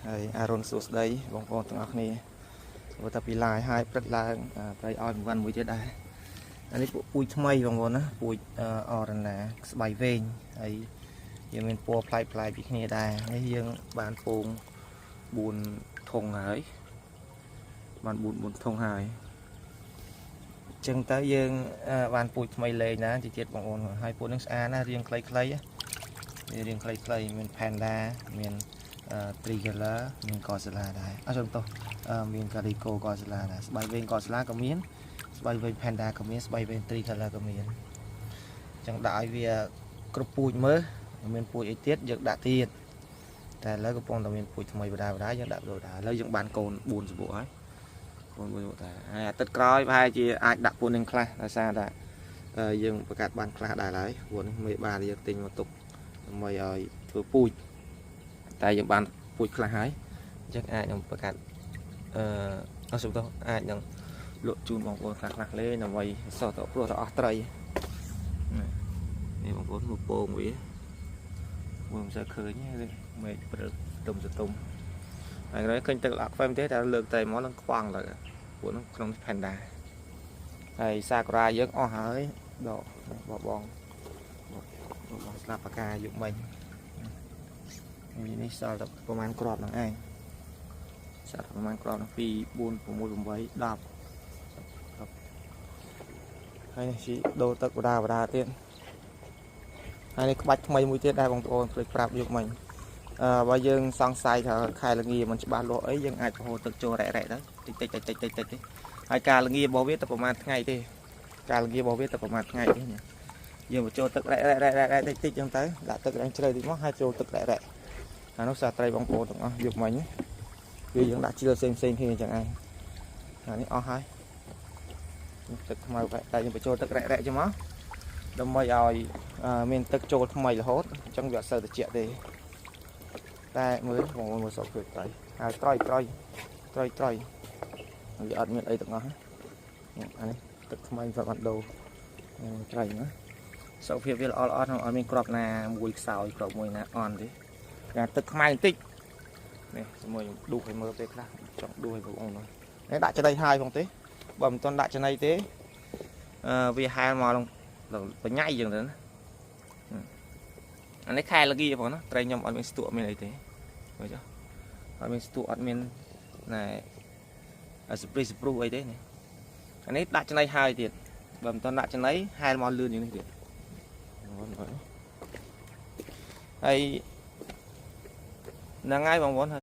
ហើយអារុនសួស្តីបងប្អូនទាំងអស់គ្នាព្រោះតែពីឡាយហើយព្រឹកឡើងត្រីឲ្យមួយវ៉ាន់មួយទៀតដែរអានេះពួកពូជថ្មីបងប្អូនណាពូជអរណាស្បៃវែងហើយយើងមានពណ៌ប្លែកប្លែកពីគ្នាដែរនេះយើងបានពង4ធុងហើយបាន4ធុងហើយចឹងទៅយើងបានពូជថ្មីលេងណាទីទៀតបងប្អូនហើយពូជនឹងស្អាតណារៀងខ្លីៗរៀងខ្លីៗមាន panda មាន tricolor មាន Godzilla ដែរអត់សុំទោសមាន calico Godzilla ដែរស្បៃវែង Godzilla ក៏មានស្បៃវែង panda ក៏មានស្បៃវែង tricolor ក៏មានចឹងដាក់ឲ្យវាគ្រប់ពូជមើលមានពូជអីទៀតយើងដាក់ទៀតតែឥឡូវកំពុងតែមានពូជថ្មីបដាបដាយើងដាក់បដាឥឡូវយើងបានកូន4សបុកហើយកូន4សបុកតែហើយអាទិត្យក្រោយប្រហែលជាអាចដាក់ពូជនឹងខ្លះដោយសារតែយើងបង្កាត់បានខ្លះដែរហើយព្រោះនេះមេបានយើងទិញមកទុកដើម្បីឲ្យធ្វើពូជតែយើងបានពូជខ្លះហើយអញ្ចឹងអាចនឹងបង្កាត់អឺអត់សុំទោសអាចនឹងលក់ជូនបងប្អូនខ្លះខ្លះលេងដើម្បីសោះទៅព្រោះទៅអស់ត្រីនេះបងប្អូនមកពងវាមើលមិនសូវឃើញទេមេឃព្រឹកទុំសតុំហើយក្រោយឃើញទឹកល្អក់ខ្វែមទេតែលើកតែមកនឹងខ្វងលើពួកនោះក្នុង panda ហើយសាករាយើងអស់ហើយដកបបងបងស្លាប់បកាយុមិញនេះសល់តែប្រហែលគ្រាប់ហ្នឹងឯងសល់តែប្រហែលគ្រាប់ហ្នឹង2 4 6 8 10ហើយនេះជីដូរទឹកបដាបដាទៀតហើយនេះក្បាច់ថ្មីមួយទៀតដែរបងប្អូនភ្លេចប្រាប់យុមិញអឺបើយើងសង្ស័យថាខែល្ងាមិនច្បាស់លាស់អីយើងអាចបង្ហូរទឹកចូលរ៉ែរ៉ែទៅតិចតិចតិចតិចតិចទេហើយការល្ងារបស់វាតែប្រហែលថ្ងៃទេការល្ងារបស់វាតែប្រហែលថ្ងៃទេនេះយើងបញ្ចូលទឹករ៉ែរ៉ែរ៉ែរ៉ែតិចតិចចឹងទៅដាក់ទឹករាងជ្រៅតិចមកហើយចូលទឹករ៉ែរ៉ែអានោះសាត្រីបងប្អូនទាំងអស់យកមិញវាយើងដាក់ជ្រឿផ្សេងផ្សេងគ្នាចឹងឯងអានេះអស់ហើយទឹកខ្មៅតែយើងបញ្ចូលទឹករ៉ែរ៉ែចឹងមកដើម្បីឲ្យមានទឹកចូលថ្មីរហូតអញ្ចឹងវាអត់សូវត្រជាក់ទេតែមើលបងប្អូនមើលសុខភាពត្រីហើយត្រយត្រយត្រយត្រយវាអត់មានអីទាំងអស់អានេះទឹកថ្មីវាអត់ដូរត្រីណាសុខភាពវាល្អល្អអត់មានក្របណាមួយខ្សោយក្របមួយណាអន់ទេការទឹកខ្មៅបន្តិចនេះជាមួយខ្ញុំដួសឲ្យមើលពេលខ្លះចង់ដួសឲ្យបងប្អូននេះដាក់ចំណីហើយផងទេបើមិនទាន់ដាក់ចំណីទេអឺវាហែលមកបញ្ញាយចឹងទៅណាអានេះខែលងាផងណាត្រីខ្ញុំអត់មានស្ទក់មានអីទេមើលចុះអត់មានស្ទក់អត់មានណែសព្រីសព្រុសអីទេនេះអានេះដាក់ចំណីហើយទៀតបើមិនទាន់ដាក់ចំណីហែលមកលឿនជាងនេះទៀតហើយហ្នឹងហើយបងប្អូន។